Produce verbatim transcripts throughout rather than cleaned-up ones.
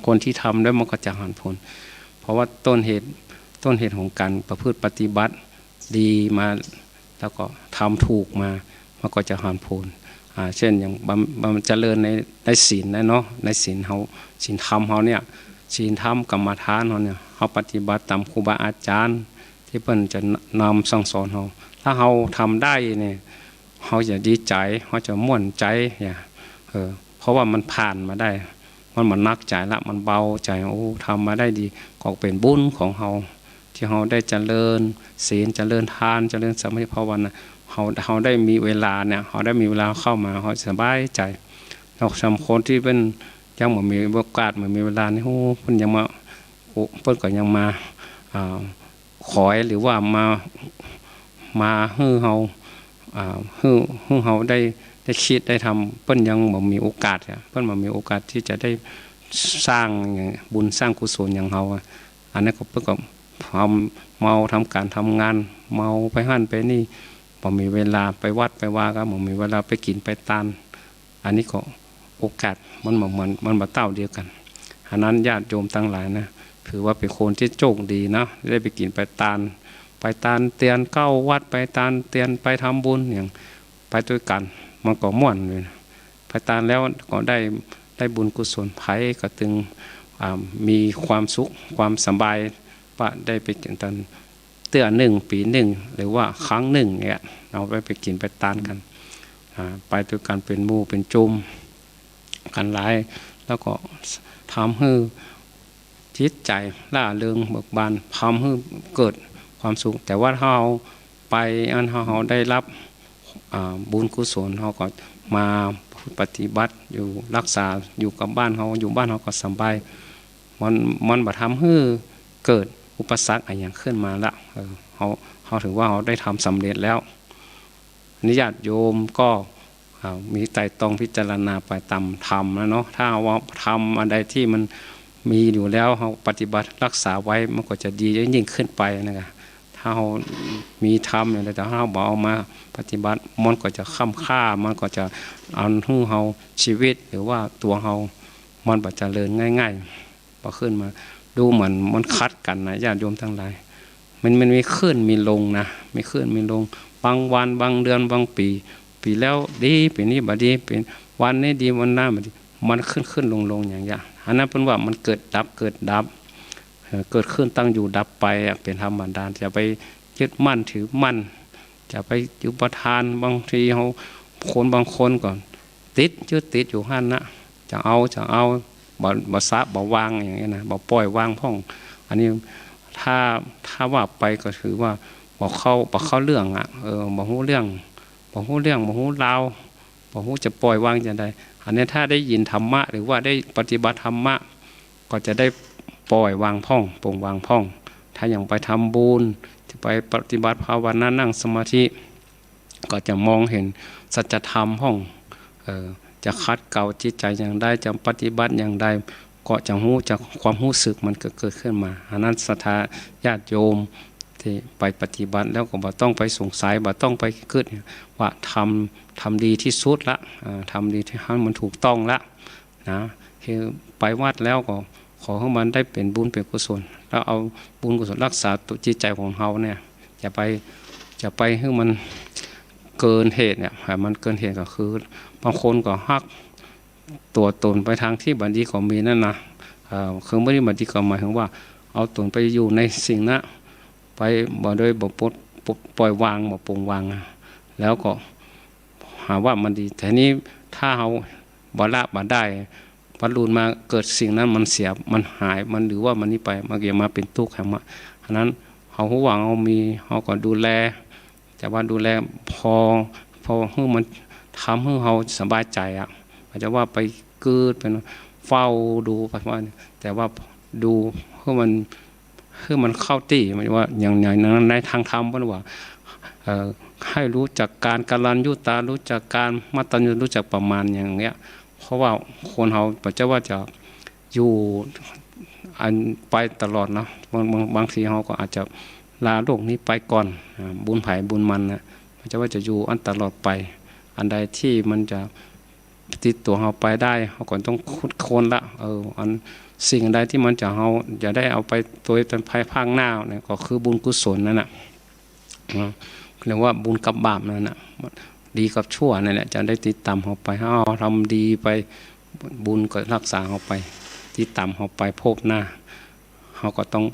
คนตี้ทำแล้วมันก็จะหันผล เพราะว่าต้นเหตุ ต้นเหตุของก๋านประพฤติปฏิบัติดีมา แล้วก็ทำถูกมา มันก็จะหันผล อ่า เจ้นอย่างบำ บำเจริญใน ในศีลนะเนาะ ในศีลเฮา ศีลธรรมเฮาเนี่ย ศีลธรรมกรรมฐานเฮาเนี่ย เฮาปฏิบัติต๋ามครูบาอาจ๋ารย์ตี้เปิ้นจะนำสั่งสอนเฮา ถ้าเฮาทำได้เนี่ย เฮาจะดีใจ๋ เฮาจะม่วนใจ๋ เนี่ย เออ เพราะว่ามันผ่านมาได้ มันบ่หนักใจ๋ละ มันเบาใจ๋ โอ้ ทำมาได้ดี ก็เป๋นบุญของเฮา ตี้เฮาได้เจริญศีล เจริญทาน เจริญสมาธิภาวนา เฮา เฮาได้มีเวลาเนี่ย เฮาได้มีเวลาเข้ามา เฮาสบายใจ๋ นอกจากคนตี้เปิ้นยังบ่มีโอกาส บ่มีเวลานี่ โอ้ เปิ้นยังมา โอ้ เปิ้นก็ยังมา อ่า ขอย หรือว่ามา มาหื้อเฮา อ่า หื้อ หื้อเฮาได้ ได้กึ๊ด ได้ทำ เปิ้นยังบ่มีโอกาสอะ เปิ้นบ่มีโอกาสตี้จะได้สร้างบุญสร้างกุศลอย่างเฮาอะ อันนั้นก็เปิ้นก็ทำ เมาทำก๋านทำงาน เมาไปหั้นไปนี่ บ่มีเวลาไปวัดไปวาก็บ่มีเวลาไปกิ๋นไปตาน อันนี้ก็โอกาสมันบ่เหมือน มันบ่เต้าเดียวกั๋น อันนั้นญาติโยมตังหลายนะ ถือว่าเป๋นคนตี้โชคดีนะ ได้ไปกิ๋นไปตาน ไปตานเตียน เข้าวัด ไปตานเตียน ไปทำบุญอย่าง ไปตวยกั๋น มันก็ม่วนเลยนะ ไปตานแล้วก็ได้ ได้บุญกุศล ใผก็ตึง อ่า มีความสุข ความสบาย ว่าได้ไปกิ๋นตาน เตื้อนึ่ง ปี๋นึ่ง หรือว่าครั้งนึ่งเนี่ย เฮาไป ไปกิ๋นไปตานกั๋น อ่า ไปตวยกั๋นเป๋นหมู่เป๋นจุมกั๋นหลาย แล้วก็ทำหื้อจิตใจ๋ร่าเริงเบิกบาน ทำหื้อเกิดความสุข แต่ว่าเฮาไปอันเฮา เฮาได้รับ อ่า บุญกุศล เฮาก็มาปฏิบัติอยู่ รักษาอยู่กับบ้านเฮา อยู่บ้านเฮาก็สบาย มัน มันบ่ทำหื้อเกิดอุปสรรคอะหยังขึ้นมาละ เออ เฮา เฮาถือว่าเฮาได้ทำสำเร็จแล้ว อันนี้ญาติโยมก็ อ่า มีไตร่ตรองพิจารณาไปต๋ามธรรมนะเนาะ ถ้าว่าธรรมอันใดตี้มันมีอยู่แล้ว เฮาปฏิบัติรักษาไว้ มันก็จะดียิ่งขึ้นไปนะ ถ้าเฮามีธรรมอย่างใด แต่ถ้าเฮาบ่เอามาปฏิบัติ มันก็จะค้ำค่า มันก็จะเอาหื้อเฮา ชีวิตหรือว่าตั๋วเฮา มันบ่เจริญง่ายๆ บ่ขึ้นมา ดูเหมือนมันขัดกั๋นนะ ญาติโยมตังหลาย มัน มันมีขึ้นมีลงนะ มีขึ้นมีลง บางวัน บางเดือน บางปี๋ ปี๋แล้วดี ปี๋นี้บ่ดี ปี๋ วันนี้ดี วันหน้าบ่ดี มันขึ้นขึ้นลงลงอย่างเงี้ย อันนั้นเปิ้นว่ามันเกิดดับ เกิดดับ เอ่อ เกิดขึ้นตั้งอยู่ดับไปอะ เป๋นธรรมดา จะไปยึดมั่นถือมั่น จะไปอุปาทาน บางทีเฮา คนบางคนก็ติด ยึดติดอยู่หั้นนะ จะเอา จะเอา บ่ บ่สะ บ่วางอย่างเงี้ยนะ บ่ปล่อยวางพ่อง อันนี้ถ้า ถ้าว่าไปก็ถือว่าบ่เข้า บ่เข้าเรื่องอะ เออ บ่ฮู้เรื่อง บ่ฮู้เรื่อง บ่ฮู้ราว บ่ฮู้จะปล่อยวางจะใด อันนี้ถ้าได้ยินธรรมะ หรือว่าได้ปฏิบัติธรรมะ ก็จะได้ปล่อยวางพ่อง ปลงวางพ่อง ถ้าอย่างไปทำบุญ จะไปปฏิบัติภาวนา นั่งสมาธิ ก็จะมองเห็นสัจธรรมพ่อง เอ่อ จะขัดเกลาจิตใจ๋อย่างใด จะปฏิบัติอย่างใด ก็จะฮู้ จะ ความฮู้สึกมันก็เกิดขึ้นมา อันนั้นศรัทธาญาติโยมตี้ไปปฏิบัติแล้วก็บ่ต้องไปสงสัย บ่ต้องไปกึ๊ดว่าทำ ทำดีตี้สุดละ อ่า ทำดีตี้หั้นมันถูกต้องละ นะ คือไปวัดแล้วก็ขอหื้อมันได้เป๋นบุญเป๋นกุศล แล้วเอาบุญกุศลรักษาตั๋วจิตใจ๋ของเฮาเนี่ย จะไป จะไปหื้อมันเกินเหตุเนี่ย หื้อมันเกินเหตุก็คือ บางคนก็ฮักตั๋วต๋นไปตางตี้บ่ดีก็มีนั่นนะ เอ่อ คือบ่ดี บ่ดีก็หมายถึงว่าเอาต๋นไปอยู่ในสิ่งนั้น ไปบ่ โดยบ่ปลด ปลด ปล่อยวาง บ่ปลงวางอะ แล้วก็หาว่ามันดี แต่นี้ถ้าเฮาบ่ละบ่ได้ บ่ลูนมา เกิดสิ่งนั้นมันเสีย มันหาย มัน หรือว่ามันนี้ไป มันก็จะมาเป๋นตุ๊กข์แหมอะ อันนั้นเฮาฮู้ว่าเฮามี เฮาก็ดูแล แต่ว่าดูแลพอ พอหื้อมัน ทำหื้อเฮาสบายใจ๋อะ บ่จะว่าไปกึ๊ดไปเฝ้าดูไปว่า แต่ว่าดูหื้อมัน หื้อมันเข้าตี้ มันว่าอย่าง อย่างใน ในตางธรรมเปิ้นว่า เอ่อ ให้รู้จักการ กรัญญูตา รู้จักการ มัตตัญญู รู้จักประมาณอย่างเงี้ย เพราะว่าคนเฮาบ่ใจ้ว่าจะอยู่อันไปตลอดเนาะ บาง บาง บางทีเฮาก็อาจจะลาโลกนี้ไปก่อน อ่า บุญใผบุญมันนะ บ่ใจ้ว่าจะอยู่อันตลอดไป อันใดตี้มันจะติดตั๋วเฮาไปได้ เฮาก็ต้องขุดค้นละ เออ อัน สิ่งใดตี้มันจะ เฮาจะได้เอาไปโตยเป๋นภายภาคหน้าเนี่ย ก็คือบุญกุศลนั่นน่ะ เนาะ เรียกว่าบุญกับบาปนั่นน่ะ ดีกับชั่วนั่นแหละ จะได้ติดต๋ามเฮาไป เฮาทำดีไป บุญก็ฮักษาเฮาไป ติดต๋ามเฮาไปภพหน้า เฮาก็ต้อง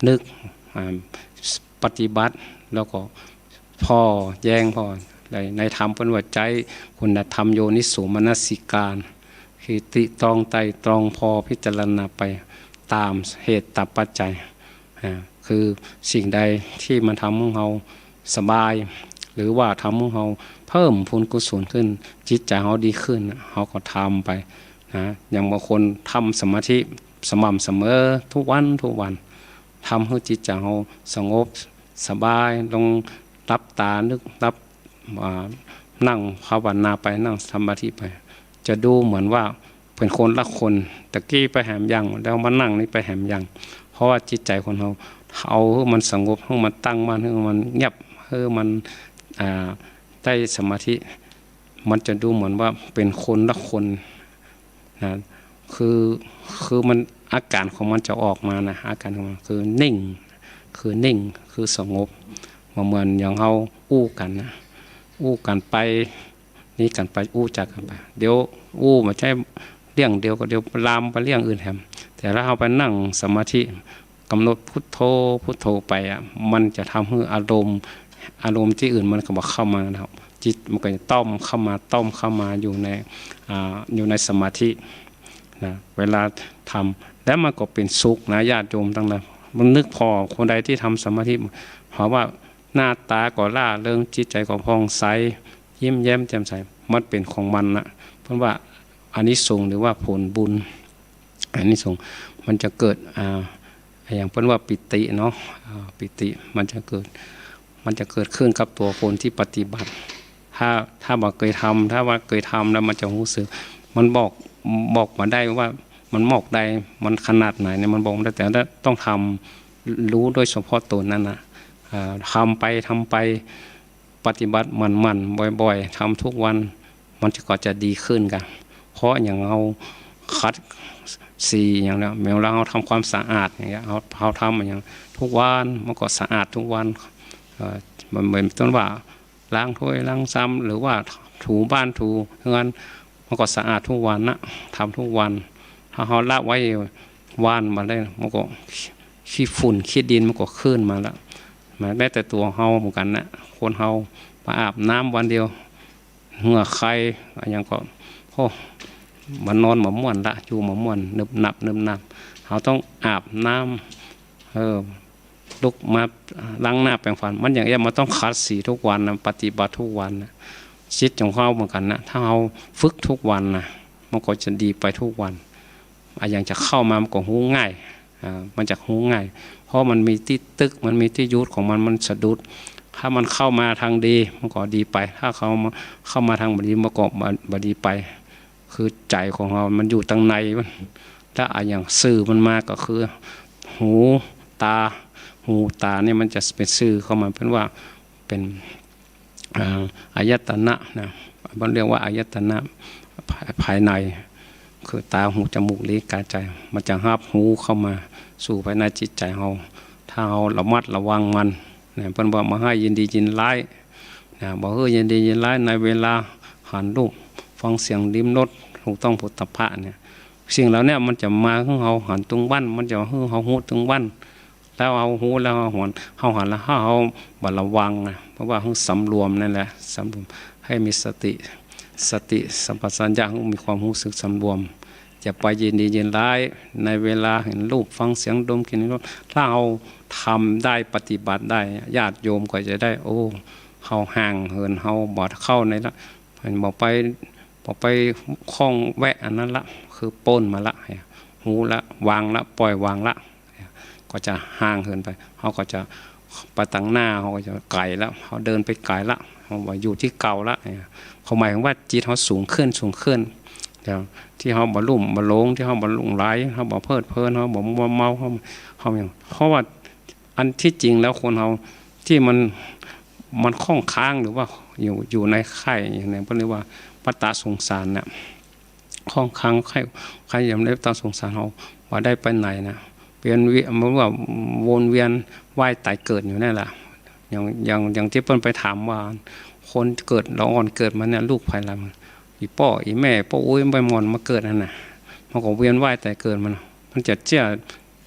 นึก อ่า ปฏิบัติ แล้วก็ผ่อแยงผ่อ ใน ในธรรมเปิ้นว่าใจ๊คุณธรรมโยนิโสมนสิการ คือไตร่ตรอง ไตร่ตรองผ่อพิจารณาไปต๋ามเหตุต๋ามปัจจัย อ่า คือสิ่งใดตี้มันทำหื้อเฮาสบาย หรือว่าทำหื้อเฮาเพิ่มพูนกุศลขึ้น จิตใจ๋เฮาดีขึ้น เฮาก็ทำไปนะ อย่างบางคนทำสมาธิสม่ำเสมอทุกวันทุกวัน ทำหื้อจิตใจ๋เฮาสงบสบาย ลงหลับต๋านึก หลับ อ่า นั่งภาวนาไป นั่งสมาธิไป จะดูเหมือนว่าเป๋นคนละคน ตะกี้ไปแหมอย่าง แล้วมานั่งนี่ไปแหมอย่าง เพราะว่าจิตใจ๋คนเฮา เอาหื้อมันสงบ หื้อมันตั้งมั่น หื้อมันเงียบ หื้อมัน อ่า ได้สมาธิ มันจะดูเหมือนว่าเป๋นคนละคนนะ คือ คือมัน อาก๋านของมันจะออกมานะ อาก๋านของมันคือนิ่ง คือนิ่ง คือสงบ บ่เหมือนอย่างเฮาอู้กั๋นนะ อู้กั๋นไป นี่กั๋นไป อู้จ๋ากั๋นไป เดี๋ยวอู้บ่ใจ้เรื่องเดียวก็เดี๋ยวลามไปเรื่องอื่นแหม แต่ถ้าเฮาไปนั่งสมาธิ ก๋ำหนดพุทโธ พุทโธไปอะ มันจะทำหื้ออารมณ์ อารมณ์ตี้อื่นมันก็บ่เข้ามาแล้ว จิตมันก็จะต้อมเข้ามา ต้อมเข้ามาอยู่ใน อ่า อยู่ในสมาธินะ เวลาทำ แล้วมันก็เป๋นสุขนะ ญาติโยมตังหลาย มันนึกผ่อคนใดตี้ทำสมาธิ เพราะว่าหน้าต๋าก็ร่าเริง จิตใจ๋ก็ผ่องใส ยิ้มแย้มแจ่มใส มันเป๋นของมันนะ เปิ้นว่าอานิสงส์หรือว่าผลบุญ อานิสงส์มันจะเกิด อ่า อย่างเปิ้นว่าปีติเนาะ อ่า ปีติมันจะเกิด มันจะเกิดขึ้นกับตั๋วคนตี้ปฏิบัติ ถ้า ถ้าบ่เกยทำ ถ้าว่าเกยทำแล้วมันจะฮู้สึก มันบอก บอกบ่ได้ว่ามันมอกใด มันขนาดไหนเนี่ย มันบอกบ่ได้ แต่ต้องทำ ฮู้โดยเฉพาะต๋นนั่นน่ะ อ่า ทำไป ทำไป ปฏิบัติหมั่นๆ บ่อยๆ ทำทุกวัน มันจะ ก็จะดีขึ้นกะ เพราะอย่างเฮาขัดสีอย่างเนี้ย เวลาเฮาทำความสะอาดอย่างเงี้ย เฮา เฮาทำอย่างทุกวัน มันก็สะอาดทุกวัน เอ่อ มันเหมือนต้นว่าล้างถ้วยล้างซ้ำ หรือว่าถูบ้านถูเฮือน มันก็สะอาดทุกวันนะ ทำทุกวัน ถ้าเฮาละไว้วันมาได้ มันก็ขี้ฝุ่นขี้ดินมันก็ขึ้นมาละ แม้แต่ตั๋วเฮาเหมือนกั๋นนะ คนเฮามาอาบน้ำวันเดียว เหื่อใคอะหยังก็ โอ้ มันนอนบ่ม่วนละ อยู่บ่ม่วน นึบนับ นึบนับ เฮาต้องอาบน้ำ เออ ลุกมาล้างหน้าแปรงฟัน มันอย่างเงี้ย มันต้องขัดสีทุกวันนะ ปฏิบัติทุกวันนะ จิตของเฮาเหมือนกั๋นนะ ถ้าเฮาฝึกทุกวันนะ มันก็จะดีไปทุกวัน อะหยังจะเข้ามามันก็ฮู้ง่าย อ่า มันจะฮู้ง่าย เพราะมันมีตี้ตึก มันมีตี้หยุดของมัน มันสะดุด ถ้ามันเข้ามาทางดี มันก็ดีไป ถ้าเข้ามา เข้ามาทางบ่ดี มันก็บ่ บ่ดีไป คือใจ๋ของเฮามันอยู่ตังในมัน ถ้าอะหยังสื่อมันมาก็คือ หู ต๋า หู ต๋าเนี่ยมันจะเป๋นสื่อเข้ามา เปิ้นว่าเป๋น อ่า อายตนะนะ เปิ้นเรียกว่าอายตนะภาย ภายใน คือต๋า หู จมูก ลิ้น ก๋าย ใจ๋ มันจะฮับฮู้เข้ามาสู่ภายในจิตใจ๋เฮา ถ้าเฮาระมัดระวังมันนะ เปิ้นว่าบ่หื้อยินดียินร้ายนะ บ่หื้อยินดียินร้ายในเวลาหันรูป ฟังเสียง ลิ้มรส ถูกต้องโผฏฐัพพะเนี่ย สิ่งเหล่าเนี้ยมันจะมาหื้อเฮาหันตึงวัน มันจะหื้อเฮาฮู้ตึงวัน แล้วเฮาฮู้แล้วเฮาหัน เฮาหันแล้วเฮาบ่ระวังนะ เพราะว่าหื้อสำรวมนั่นแหละ สำรวม ให้มีสติ สติสัมปชัญญะ หื้อมีความฮู้สึกสำรวม อย่าไปยินดียินร้ายในเวลาหันรูป ฟังเสียง ดมกลิ่น ลิ้มรส ถ้าเฮาทำได้ ปฏิบัติได้ ญาติโยมก็จะได้ โอ้ เฮาห่างเหิน เฮาบ่เข้าในละ บ่ไป บ่ไปข้องแวะอันนั้นละ คือป๊นมาละ ฮู้ละ วางละ ปล่อยวางละ ก็จะห่างเหินไป เฮาก็จะไปตังหน้า เฮาก็จะไก๋ละ เฮาเดินไปไก๋ละ เฮาบ่อยู่ตี้เก่าละ ความหมายของว่าจิตเฮาสูงขึ้น สูงขึ้น เดี๋ยว ตี้เฮาบ่ลุ่มบ่หลง ตี้เฮาบ่หลงไหล เฮาบ่เพลิดเพลิน เฮาบ่มัวเมา เฮา เฮาอย่าง เพราะว่าอันตี้จริงแล้วคนเฮาตี้มัน มันข้องค้างหรือว่าอยู่ อยู่ในไข่ อยู่ใน เปิ้นเรียกว่าวัฏฏะสงสารเนี่ย ข้องค้างไข่ ไข่อยู่ในวัฏฏะสงสาร เฮา บ่ได้ไปไหนนะ เวียนเวียน มันว่าวนเวียนว่ายต๋ายเกิดอยู่นั่นแหละ อย่าง อย่าง อย่างตี้เปิ้นไปถามว่า คนเกิดละอ่อนเกิดมาเนี่ย ลูกใผล่ะ อี่ป้ออี่แม่ ป้ออุ๊ย ป้อหม่อนมาเกิดหั้นน่ะ มันก็เวียนว่ายต๋ายเกิดมัน มันจะเจื้อ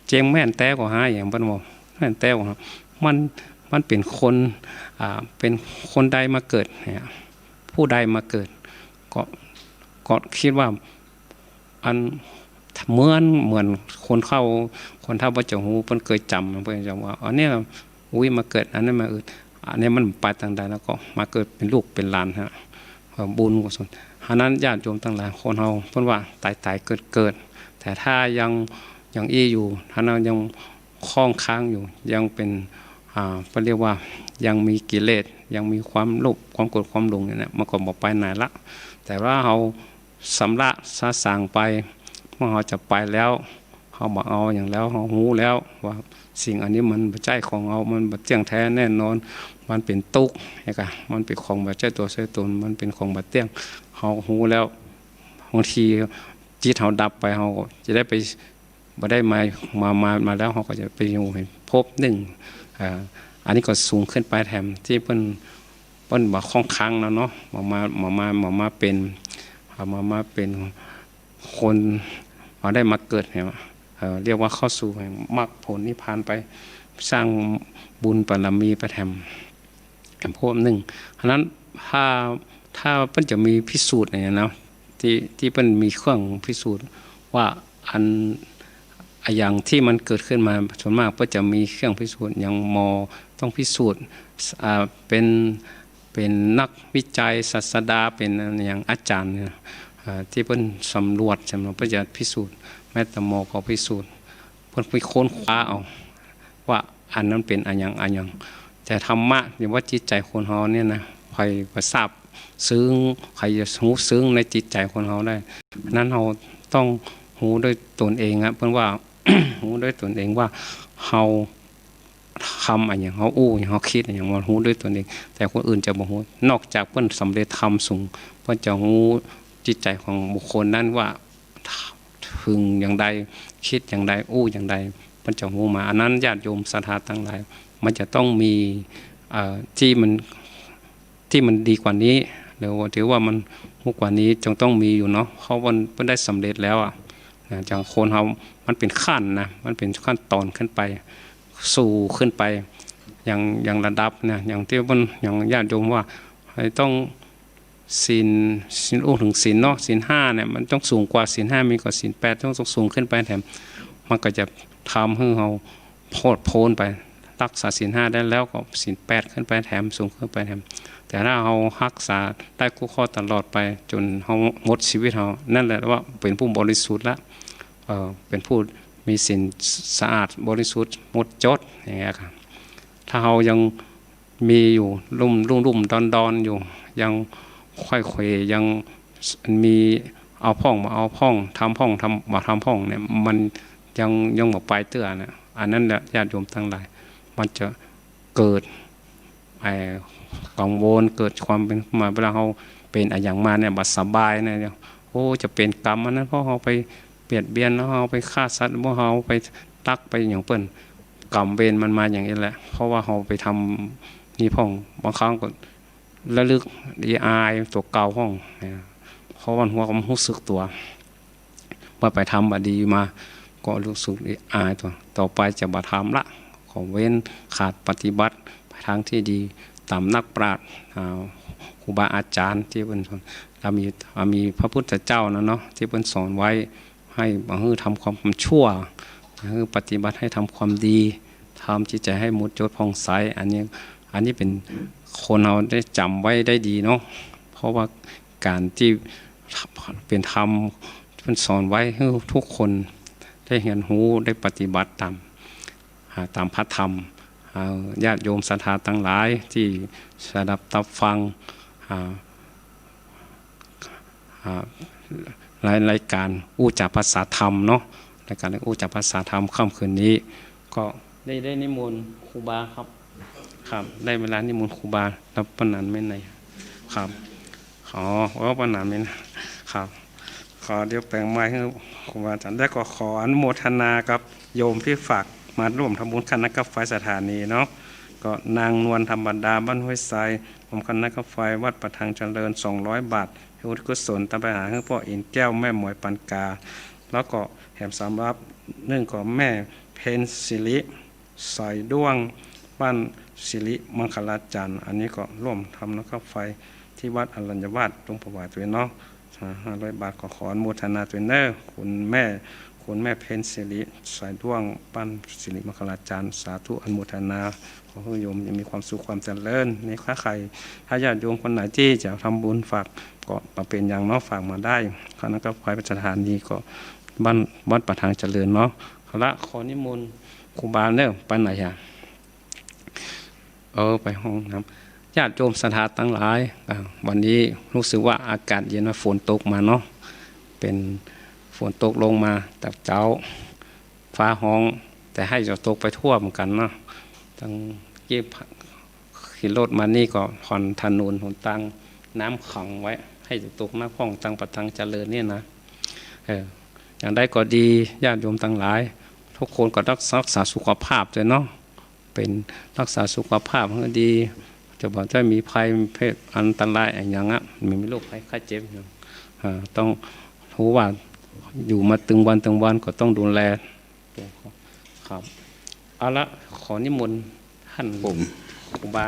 เจ๊งแม่นแต๊ก่อหา อย่างเปิ้นว่า แม่นแต๊ก่อหา มัน มันเป๋นคน อ่า เป๋นคนใดมาเกิดเนี่ย ผู้ใดมาเกิด ก็ ก็กึ๊ดว่า อันเหมือน เหมือนคนเฒ่า คนเฒ่าบ่จะฮู้ เปิ้นเกยจ๋ำ เปิ้นจะว่า อันนี้อุ๊ยมาเกิด อันนั้นมาเอิด อันนี้มันไปตางใด แล้วก็มาเกิดเป๋นลูกเป๋นหลานฮะ เอ่อ บุญกุศล ฉะนั้นญาติโยมตังหลาย คนเฮาเปิ้นว่าต๋ายต๋ายเกิดเกิด แต่ถ้ายัง ยังอี้อยู่ ถ้ายังคล่องค้างอยู่ ยังเป๋น อ่า เปิ้นเรียกว่ายังมีกิเลส ยังมีความโลภ ความโกรธ ความหลงอยู่เนี่ย มันก็บ่ไปไหนละ แต่ว่าเฮา สำระสะสางไป เมื่อเฮาจะไปแล้ว เฮาบ่เอาหยังแล้ว เฮาฮู้แล้วว่าสิ่งอันนี้มันบ่ใจ้ของเฮา มันบ่เตี้ยงแต๊แน่นอน มันเป๋นตุ๊กข์ เห็นก่ะ มันเป๋นของบ่ใจ้ตั๋วใจ้ต๋น มันเป๋นของบ่เตี้ยง เฮาฮู้แล้ว บางทีจิตเฮาดับไป เฮาก็จะได้ไป บ่ได้มา มา มา มาแล้ว เฮาก็จะไปอยู่ในภพนึ่ง อ่า อันนี้ก็สูงขึ้นไปแถมตี้เปิ้น เปิ้นบ่คล่องค้างแล้วเนาะ บ่มา บ่มา บ่มาเป๋น เอามา มาเป๋นคน เอาได้มาเกิดเนี่ย เอ่อ เรียกว่าเข้าสู่แห่งมรรคผลนิพพานไป สร้างบุญบารมีไปแถม แถมภพนึ่ง ฉะนั้นถ้า ถ้าเปิ้นจะมีพิสูจน์เนี่ยนะ ตี้ ตี้เปิ้นมีเครื่องพิสูจน์ว่าอัน อะหยังตี้มันเกิดขึ้นมา ส่วนมากเปิ้นจะมีเครื่องพิสูจน์ อย่างหมอต้องพิสูจน์ อ่า เป๋น เป๋นนักวิจัย ศาสดา เป๋นอะหยังอาจ๋ารย์เนี่ย อ่า ตี้เปิ้นสำรวจ สำรวจ เปิ้นจะพิสูจน์ แม้แต่หมอก็พิสูจน์ เปิ้นไปค้นคว้าเอา ว่าอันนั้นเป๋นอะหยัง อะหยัง แต่ธรรมะ หรือว่าจิตใจ๋คนเฮาเนี่ยนะ ใผบ่ทราบ ซึ่ง ใผจะฮู้ซึ่งในจิตใจ๋คนเฮาได้ นั้นเฮาต้องฮู้ด้วยตนเองอะ เปิ้นว่า ฮู้ด้วยตนเองว่าเฮาทำอะหยัง เฮาอู้อะหยัง เฮากึ๊ดอะหยัง มันฮู้ด้วยตนเอง แต่คนอื่นจะบ่ฮู้ นอกจากเปิ้นสำเร็จธรรมสูง เปิ้นจะฮู้จิตใจ๋ของบุคคลนั้นว่า เถิงอย่างใด กึ๊ดอย่างใด อู้อย่างใด เปิ้นจะฮู้มา อันนั้นญาติโยมศรัทธาตังหลาย มันจะต้องมี เอ่อ ตี้มัน ตี้มันดีกว่านี้ หรือว่าถือว่ามันฮู้กว่านี้ จึงต้องมีอยู่เนาะ เพราะมัน เปิ้นได้สำเร็จแล้วอะ นะ อย่างคนเฮา มันเป๋นขั้นนะ มันเป๋นขั้นต๋อนขึ้นไป สู่ขึ้นไป อย่าง อย่างระดับนะ อย่างตี้เปิ้น อย่างญาติโยมว่า ให้ต้อง ศีล ศีล อู้เถิงศีลเนาะ ศีลห้าเนี่ย มันต้องสูงกว่า ศีลห้ามีกว่า ศีลแปดต้อง ต้องสูงขึ้นไปแถม มันก็จะทำหื้อเฮาโผดโผนไป ฮักษาศีลห้าได้แล้วก็ศีลแปดขึ้นไปแถม สูงขึ้นไปแถม แต่ถ้าเฮาฮักษาได้กู้ข้อตลอดไป จ๋นเฮาหมดจีวิตเฮา นั่นแหละว่าเป๋นผู้บริสุทธิ์ละ เอ่อ เป๋นผู้มีศีลสะอาดบริสุทธิ์หมดจด อย่างเงี้ยครับ ถ้าเฮายัง มีอยู่ลุ่มๆ ดอนๆ อยู่ ยังไขว้เขว ยังมีเอาพ่องบ่เอาพ่อง ทำพ่อง ทำบ่ทำพ่องเนี่ย มันยัง ยังบ่ไปเตื้อนะ อันนั้นแหละญาติโยมตังหลาย มันจะเกิด ไอ้ กังวล เกิดความเป๋นมา เวลาเฮาเป๋นอะหยังมาเนี่ย บ่สบายเนี่ย โอ้ จะเป๋นกรรมอันนั้น เพราะเฮาไปเบียดเบียน แล้วเฮาไปฆ่าสัตว์ เพราะเฮาไปลักไปหยังเปิ้น กรรมเวรมันมาอย่างนี้แหละ เพราะว่าเฮาไปทำนี่พ่อง บางครั้งก็ระลึกอิอายตั๋วเก่าพ่องนะ เพราะว่าหัวก็บ่ฮู้สึกตั๋ว ว่าไปทำบ่ดีมา ก็รู้สึกอิอายตั๋ว ต่อไปจะบ่ทำละ ขอเว้นขาดปฏิบัติไปทางตี้ดี ต๋ามนักปราชญ์ อ่า ครูบาอาจ๋ารย์ตี้เปิ้นสอน แล้วมี อ่า มีพระพุทธเจ้านะเนาะ ตี้เปิ้นสอนไว้ หื้อ บ่หื้อทำความชั่ว หื้อปฏิบัติหื้อทำความดี ทำจิตใจ๋หื้อหมดจดผ่องใส อันนี้ อันนี้เป๋นคนเฮาได้จ๋ำไว้ได้ดีเนาะ เพราะว่าก๋านตี้เป๋นธรรม เปิ้นสอนไว้หื้อทุกคนได้เฮียนฮู้ ได้ปฏิบัติต๋าม อ่า ต๋ามพระธรรม อ่า ญาติโยมศรัทธาตังหลายตี้สดับตับฟัง อ่า อ่า ราย รายก๋านอู้จ๋าภาษาธรรมเนาะ รายก๋านอู้จ๋าภาษาธรรมค่ำคืนนี้ ก็ได้ ได้นิมนต์ครูบาครับ ครับ ได้เวลานิมนต์ครูบา แล้วปะหนานแม่นไหน ครับ อ๋อ ว่าปะหนานแม่น ครับ ข ก็เดี๋ยวแป๋งไมค์หื้อครูบาอาจ๋ารย์ แล้วก็ขออนุโมทนากับโยมตี้ฝากมาร่วมทำบุญค่าน้ำค่าไฟสถานีเนาะ ก็นางนวลธรรมดา บ้านห้วยทราย ร่วมค่าน้ำค่าไฟวัดป่าทางเจริญ สองร้อยบาท อุทิศกุศลตามไปหาหื้อป้ออินแก้ว แม่หมวยปันกา แล้วก็แถมสำหรับหนึ่งก็แม่เพ็ญสิริ สายด้วง บ้านสิริมังคลาจันทร์ อันนี้ก็ร่วมทำน้ำค่าไฟที่วัดอรัญญวาส หลวงปู่หวายตวยเนาะ ห้าร้อยบาท ก็ขออนุโมทนาตวยเน้อ คุณแม่ คุณแม่เพ็ญสิริ สายด้วง บ้านสิริมังคลาจันทร์ สาธุอนุโมทนา ขอหื้อโยมยังมีความสุขความเจริญ นี่ถ้าใคร ถ้าญาติโยมคนไหนตี้จะทำบุญฝาก ก็บ่เป๋นหยังเนาะ ฝากมาได้ ค่าน้ำค่าไฟสถานีก็บ้าน วัดป่าทางเจริญเนาะ เอาละ ขอนิมนต์ครูบาเน้อ ไปไหนอะ เออ ไปห้องน้ำ ญาติโยมศรัทธาตังหลาย อ่า วันนี้ฮู้สึกว่าอากาศเย็นนะ ฝนตกมาเนาะ เป๋นฝนตกลงมาแต่เจ๊า ฟ้าฮ้อง แต่ไห้จะตกไปทั่วเหมือนกั๋นเนาะ ตังกี้ขี่รถมานี่ก็ผ่อนถนนหนตาง น้ำขังไว้ ไห้จะตกนักพ่องตังป่าทางเจริญเนี่ยนะ เออ อย่างใดก็ดี ญาติโยมตังหลาย ทุกคนก็รัก รักษาสุขภาพตวยเนาะ เป๋นรักษาสุขภาพหื้อดี จะบ่ได้มีภัย อันตรายอะหยังอะ มี มีโรคภัยไข้เจ็บหยัง อ่า ต้องฮู้ว่าอยู่มาตึงวันตึงวันก็ต้องดูแล ครับ เอาละ ขอนิมนต์ท่าน ผม ครูบา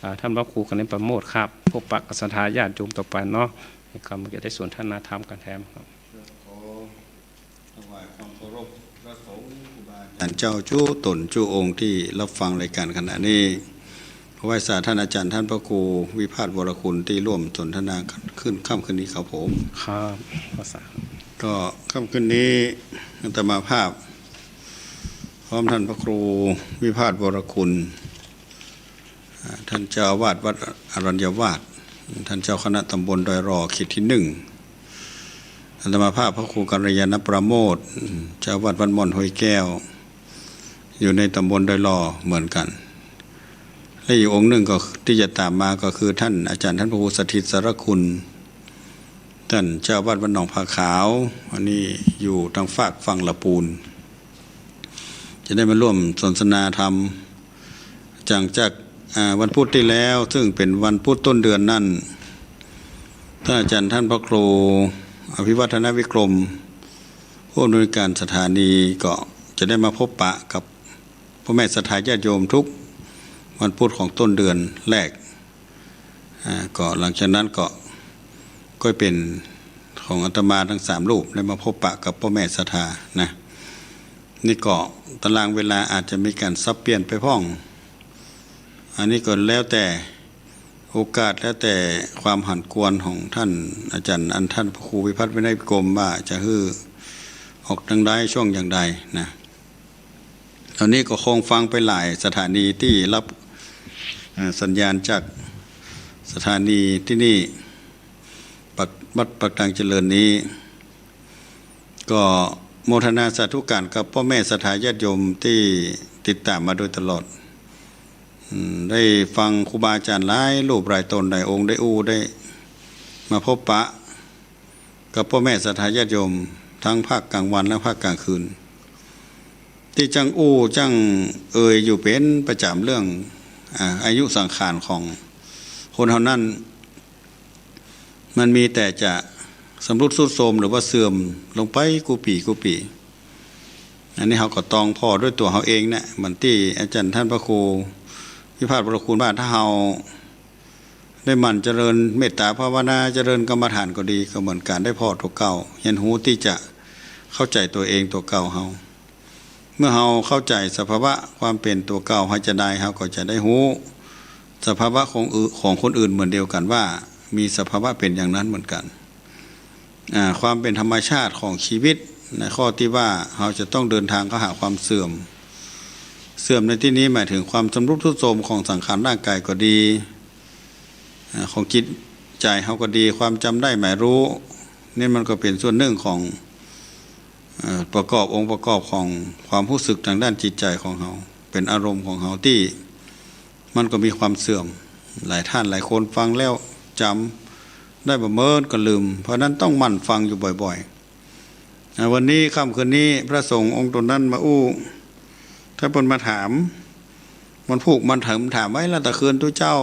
อ่า ท่านพระครูกนิษฐประโมทครับ พบปะกับศรัทธาญาติโยมต่อไปเนาะ ให้เขาจะได้สนทนาธรรมกันแถมครับ ขอถวายความเคารพพระสงฆ์ครูบาอาจารย์เจ้าจุ๊ต๋นจุ๊องค์ตี้รับฟังรายการขณะนี้ ขอไหว้สาท่านอาจารย์ท่านพระครูวิภาสวรคุณตี้ร่วมสนทนาขึ้นค่ำคืนนี้ครับผม ครับ ภาษา ก็ค่ำคืนนี้อาตมาภาพ พร้อมท่านพระครูวิภาสวรคุณ อ่า ท่านเจ้าอาวาสวัดอรัญญวาส ท่านเจ้าคณะตำบลดอยหล่อ เขตที่หนึ่ง อาตมาภาพพระครูกัลยาณประโมท เจ้าอาวาสวัดม่อนห้วยแก้ว อยู่ในตำบลดอยหล่อเหมือนกัน และอีกองค์หนึ่งก็ที่จะตามมาก็คือท่านอาจารย์ท่านพระครูสถิตสารคุณ ท่านเจ้าอาวาสวัดหนองผาขาว อันนี้อยู่ตางฟากฝั่งละปูน จะได้มาร่วมสนทนาธรรม หลังจาก อ่า วันพุธตี้แล้ว ซึ่งเป๋นวันพุธต้นเดือนนั้น ท่านอาจารย์ท่านพระครูอภิวัฒนวิกรม ผู้อำนวยการสถานี ก็จะได้มาพบปะกับพ่อแม่ศรัทธาญาติโยมทุกวันพุธของต้นเดือนแรก อ่า ก็หลังจากนั้นก็ ก็เป๋นของอาตมาทั้งสามรูปได้มาพบปะกับพ่อแม่ศรัทธานะ นี่ก็ตารางเวลาอาจจะมีก๋านสับเปลี่ยนไปพ่อง อันนี้ก็แล้วแต่โอกาส แล้วแต่ความหันควรของท่านอาจารย์ อันท่านพระครูวิพัฒน์วินัยกรมว่าจะหื้อออกตางใดช่วงอย่างใดนะ ต๋อนนี้ก็คงฟังไปหลายสถานีตี้รับ เอ่อ สัญญาณจากสถานีตี้นี่ ปัก วัดป่าทางเจริญนี้ ก็โมทนาสาธุการกับพ่อแม่ศรัทธาญาติโยมตี้ติดตามมาโดยตลอด อืม ได้ฟังครูบาอาจารย์หลายรูปหลายต๋นหลายองค์ ได้อู้ได้มาพบปะ กับพ่อแม่ศรัทธาญาติโยมทั้งภาคกลางวันและภาคกลางคืน ตี้จั้งอู้จั้งเอ่ยอยู่เป๋นประจ๋ำเรื่อง อ่า อายุสังขารของคนเฮานั้น มันมีแต่จะชำรุดทรุดโทรมหรือว่าเสื่อมลงไปกู้ปี๋กู้ปี๋ อันนี้เฮาก็ต้องผ่อด้วยตั๋วเฮาเองเนี่ย เหมือนตี้อาจารย์ท่านพระครูวิภาสวรคุณว่า ถ้าเฮา ได้หมั่นเจริญเมตตาภาวนา เจริญกรรมฐานก็ดี ก็เหมือนก๋านได้ผ่อตั๋วเก่า เฮียนฮู้ตี้จะเข้าใจ๋ตั๋วเองตั๋วเก่าเฮา เมื่อเฮาเข้าใจ๋สภาวะความเป๋นตั๋วเก่าเฮาจะใด เฮาก็จะได้ฮู้สภาวะของอื่น ของคนอื่นเหมือนเดียวกั๋นว่ามีสภาวะเป๋นอย่างนั้นเหมือนกั๋น อ่า ความเป๋นธรรมชาติของชีวิต ในข้อตี้ว่าเฮาจะต้องเดินทางเข้าหาความเสื่อม เสื่อมในตี้นี้หมายถึงความชำรุดทรุดโทรมของสังขารร่างกายก็ดี อ่า ของจิตใจ๋เฮาก็ดี ความจ๋ำได้หมายฮู้ นี่มันก็เป๋นส่วนนึ่งของ เอ่อ ประกอบ องค์ประกอบของความฮู้สึกตางด้านจิตใจ๋ของเฮา เป๋นอารมณ์ของเฮาตี้มันก็มีความเสื่อม หลายท่านหลายคนฟังแล้วจ๋ำได้บ่เหมือนก็ลืม เพราะฉะนั้นต้องหมั่นฟังอยู่บ่อย อ่า วันนี้ ค่ำคืนนี้ พระสงฆ์องค์ต๋นนั้นมาอู้ ถ้าเปิ้นมาถาม มันผูกมันเถิมถามไว้แล้วแต่คืน ตุ๊เจ้า